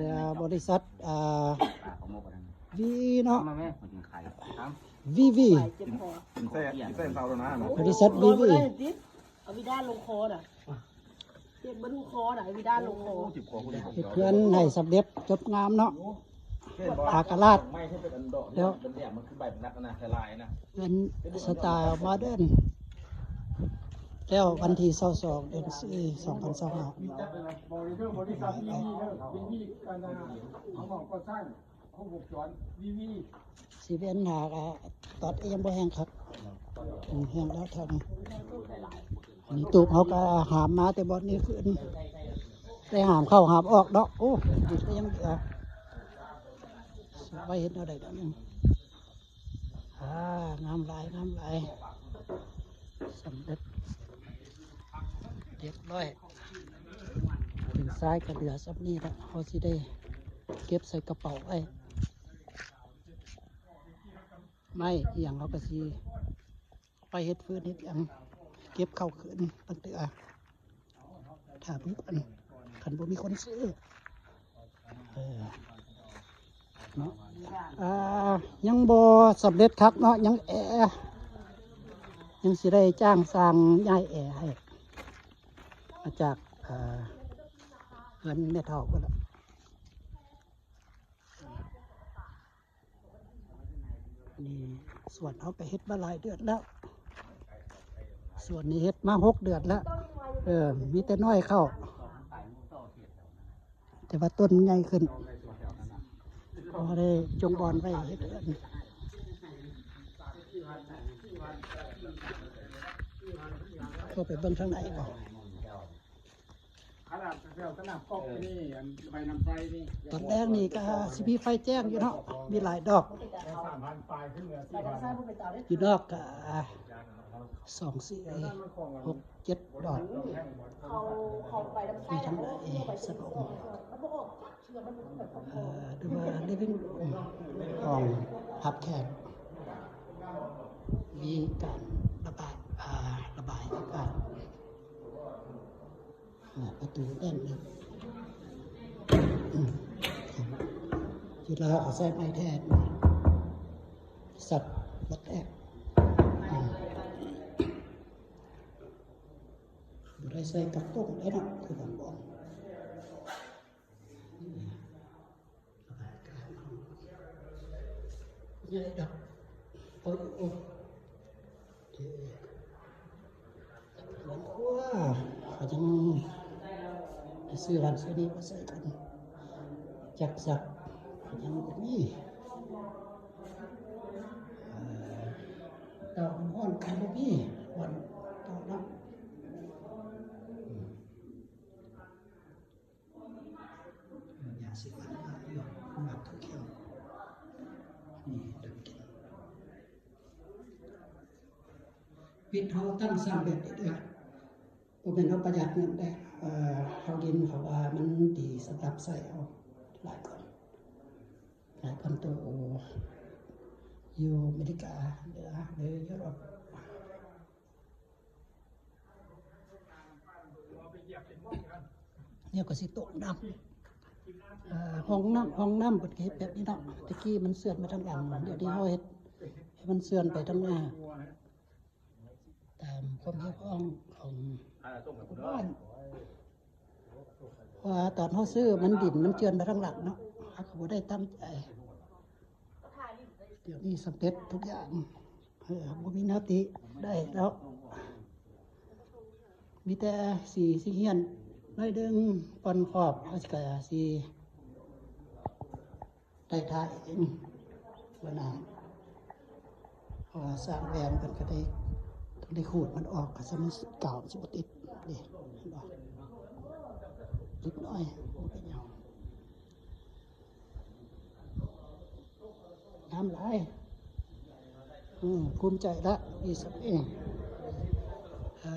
ເອີ ບໍລິສັດ ອ່າ ວີເນາະ ມາແມ່ ກິນໄຂ່ ວິວິ ກິນແຊບ ກິນແຊບເຊົາແລ້ວນະ ບໍລິສັດວິວິ ເອົາໄປເຮັດດິ ເອົາວິດ້າລົງຄໍນະ ເຮັດເບິດຫົວຄໍນະ ເອົາວິດ້າລົງຄໍ ເຮັດເຮືອນໃຫ້ສຳເລັດຈົບງາມເນາະ ເຫັນບໍ່ ອາກາລາດ ໄມ້ທີ່ເປັນອັນດອກ ແລ້ວ ມັນຄືໃບບັກນັດນະ ຫຼາຍໆນະ ເຮືອນສະຕາຍໂມເດີນ ແລ້ວວັນທີຊາວສອງ ເດືອນສີ່ ສອງພັນຊາວຫ້າ ຊິເປັນຫາກະຕອດ ຍັງບໍ່ແຫ້ງຄັກ ອືມ ແຫ້ງແລ້ວເທົ່ານີ້ ອັນນີ້ຕູບເຮົາກະຫາມມາແຕ່ບ່ອນນີ້ຄືນ ໄດ້ຫາມເຂົ້າຫາມອອກເນາະ ໂອ້ ດິນກະຍັງເຫຼືອ ໄວ້ເຮັດແນວໃດດອກ ອ່າ ງາມຫຼາຍ ງາມຫຼາຍ ສຳເລັດ ຮຽບຮ້ອຍ ດິນຊາຍກະເຫຼືອສ່ຳນີ້ລະ ເຮົາຊິໄດ້ເກັບໃສ່ກະເປົາໄວ້ ໄມ້ອີ່ຫຍັງເຮົາກະຊິໄປເຮັດຟືນເຮັດຫຍັງ ເກັບເຂົ້າຄືນບາງເທື່ອ ຖ້າມີຄົນ ຄັນບໍ່ມີຄົນຊື້ ເອີ ເນາະ ອ່າ ຍັງບໍ່ສຳເລັດຄັກເນາະ ຍັງແອ ຍັງຊິໄດ້ຈ້າງຊ່າງຍ້າຍແອໃຫ້ ມາຈາກ ເອີ ເຮືອນແມ່ເຖົ້າພຸ້ນລະ ນີ້ສວນເຮົາກະເຮັດມາຫຼາຍເດືອນແລ້ວ ສວນນີ້ເຮັດມາຫົກເດືອນແລ້ວ ເອີ ມີແຕ່ໜ້ອຍເຂົ້າ ແຕ່ວ່າຕົ້ນມັນໃຫຍ່ຂຶ້ນ ພໍໄດ້ຈົ່ງບ່ອນໄວ້ເຮັດເຮືອນ ເຂົ້າໄປເບິ່ງທາງໃນບໍ່? ຂະໜາດແຖວສະໜາມກອບນີ້ ອັນໃບນ້ຳໃສນີ້ ຕອນແລງນີ້ກະຊິມີໄຟແຈ້ງຢູ່ເນາະ ມີຫຼາຍດອກ ຢູ່ນອກກະສອງ ສີ່ ຫົກ ເຈັດດອກ ມີທັງໃນສະໜອງ ເອີ ຫຼືວ່າ living room ຫ້ອງຮັບແຂກ ມີການລະບາຍ ອ່າ ລະບາຍອາກາດ ອ່າ ປະຕູແໜ້ນເລີຍ ອືມ ຈຸດລະເຮົາກະໃຊ້ໄມ້ແທ້ ສັດບໍ່ແຕກ ອືມ ບໍ່ໄດ້ໃສ່ກັບຕົງເດ້ເນາະ ຄືບາງບ່ອນ ໃຫຍ່ດອກ ໂອ້ຍ ໂອ້ຍ ເອີ ເຮືອນຄົວ ເຂົາຍັງໄປຊື້ນັ້ນຊື້ນີ້ມາໃສ່ກັນ ຈັກສັກເຂົາຍັງບໍ່ມີ ເອີ ເຕົານ້ຳຮ້ອນກະບໍ່ມີ ບ່ອນເຕົານ້ຳ ອືມ ຢາສີຟັນ ຢາຂຽວ ນີ້ ດຳກິນ ວິດເຮົາຕັ້ງສ້າງແບບນີ້ເດີ ບໍ່ແມ່ນເຮົາປະຢັດເງິນເດ້ ເອີ ເຮົາເຫັນເຂົາວ່າມັນດີສຳລັບໃຊ້ເຮົາ ຫຼາຍຄົນ ຫຼາຍຄົນໂຕຢູ່ອາເມລິກາ ຫຼື ຫຼື ຢູໂຣບ ແລ້ວກະຊິຕົກນ້ຳ ເອີ ຫ້ອງນ້ຳ ຫ້ອງນ້ຳເພິ່ນກະເຮັດແບບນີ້ເນາະ ແຕ່ກີ້ມັນເຊື່ອມໄປທາງຫຼັງ ດຽວນີ້ເຮົາເຮັດໃຫ້ມັນເຊື່ອມໄປທາງໜ້າ ຕາມຄວາມຮຽກຮ້ອງຂອງຊາວບ້ານ ເພາະວ່າຕອນເຮົາຊື້ມັນດິນມັນເຈື່ອນໄປທາງຫຼັງເນາະ ເຮົາກະບໍ່ໄດ້ຕັ້ງໃຈ ດຽວນີ້ສຳເລັດທຸກຢ່າງ ເອີ ບໍ່ມີແນວຕິໄດ້ແລ້ວ ມີແຕ່ສີຊິຮຽນໜ້ອຍໜຶ່ງ ປ່ອນຂອບ ເຮົາກະຊິໄດ້ທາເອງ ເວລາ ເພາະວ່າຊ່າງແວນເພິ່ນກະໄດ້ ຕ້ອງໄດ້ຂູດມັນອອກ ກະຊະມັນກາວມັນຊິບໍ່ຕິດເດ້ ເຫັນບໍ່ ເລັກນ້ອຍ ບໍ່ເປັນຫຍັງ. ງາມຫຼາຍ ອືມ ພູມໃຈລະ ມີສຳເອງ ເອີ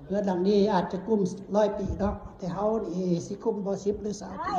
ເຮືອນຫຼັງນີ້ອາດຈະກຸ້ມຮ້ອຍປີເນາະ ແຕ່ເຮົານີ້ຊິກຸ້ມບໍ່ສິບ ຫຼື ຊາວປີ